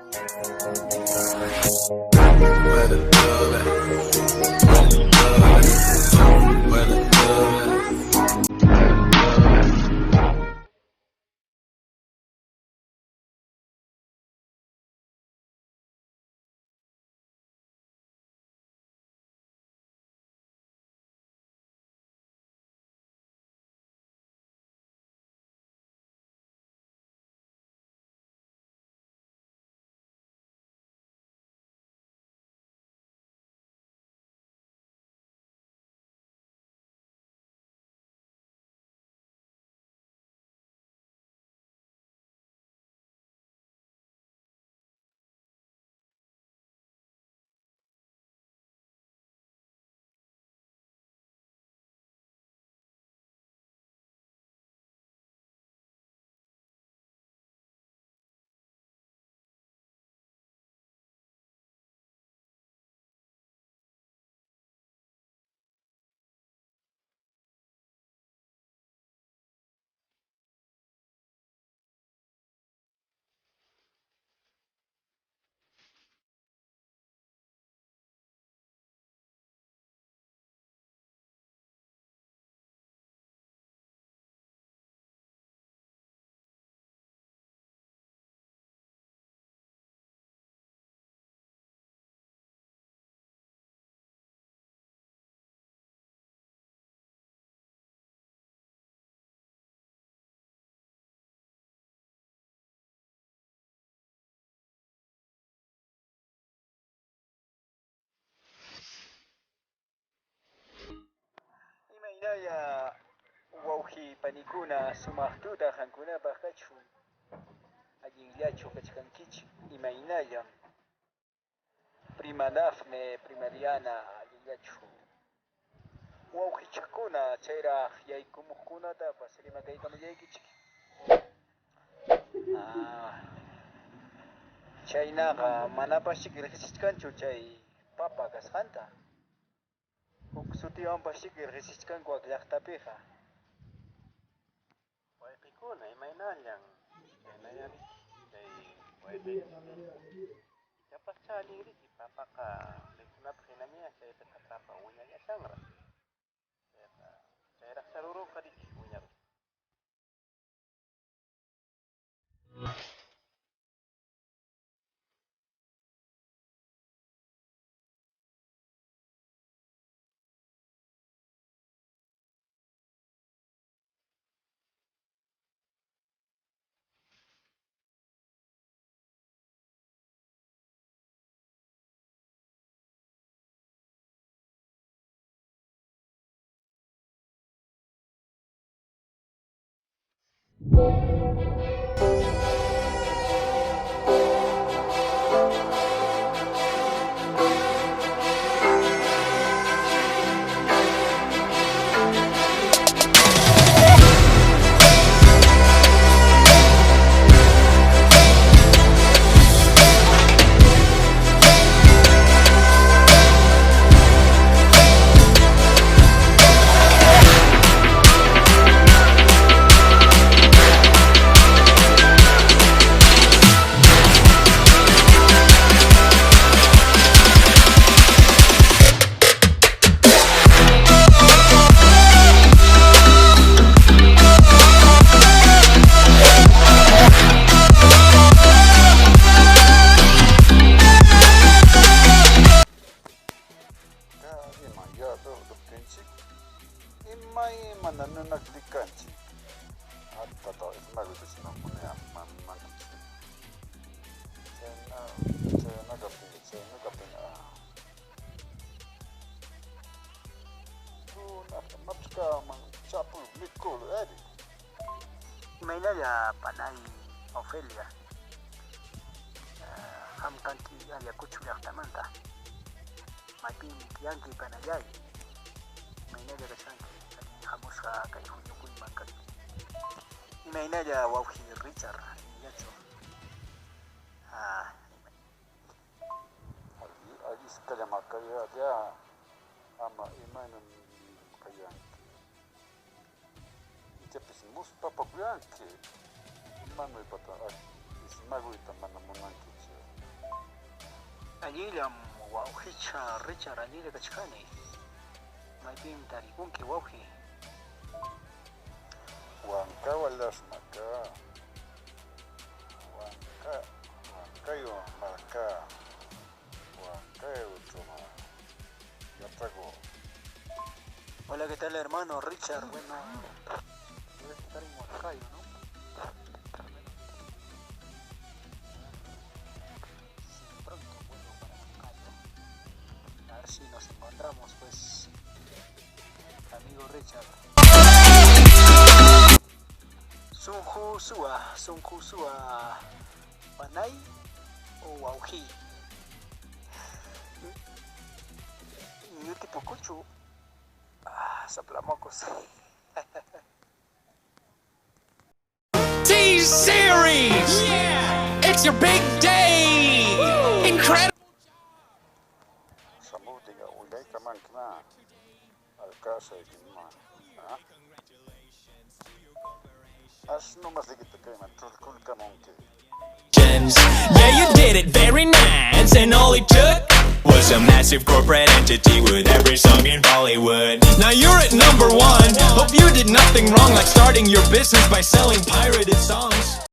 Where the love at? Where the love at? Where the love at? Imaynalla wawqi panikuna sumaq tuta qamkunapaq kachun. Allinllachu kachkankichik imaynallam. Prima Dafne, prima Diana, allinllachu. Wawqichikkuna chayraq yaykumuqkunatapas rimakaykamullaykichik. Ah, chaynaqa manapaschik riqsichkanchu chay papa kasqanta. Huk sutiwanpaschik riqsichkanku wak llaqtapiqa. Wayqikuna imaynallan chaynallan chay wayqiykichik ichapaschá allin riki papaqa mikhunapaq hinaña chaypiqa papa wiñallashanraq chayqa chayraqchá rurunqa riki wiñarun. Kariman yaruruptinchik imaymana nunakmi kanchik. Hatta chayna chaynakaptin chaynakaptin runata machkaman chapur mikur ari. Imaynalla panay Ofelia. Qam kanki Ayacucho llaqtamanta. Maypimi tiyanki panallay. Imaynalla kachkanki allin hamusqa kay huñukuyman kanki. Imaynalla wawqi Richard allinllachu. Ah, Alliskallama kayalla ama imaynam kayanki. Ichapis muspapakuyanki. Imanuypataq ismakuyta mana munankichu. Allillam wawqicha Richard, allilla kachkani. Maypim tarikunki wawqi? Huancahualasma ka. Huanca, Huancayo marka. Huancayuchuma yachaku. Hola, ¿qué tal hermano Richard? Bueno, debes estar en Huancayo, ¿no? Bueno, si pronto vuelvo para Huancayo. A ver si nos encontramos, pues, amigo Richard. Sunju Sua, Sunju Sua, Panay o Wauji. Ñutipukuchu. Ah, soplamocos. T-Series! Yeah! It's your big day! Incredible! Samutiqa willaykamanki alkashaykima. Ah? Ashnu masiyki kayman churkulkamunki. Yeah, you did it very nice, and all it took was a massive corporate entity with every song in Bollywood. Now you're at number one. Hope you did nothing wrong, like starting your business by selling pirated songs.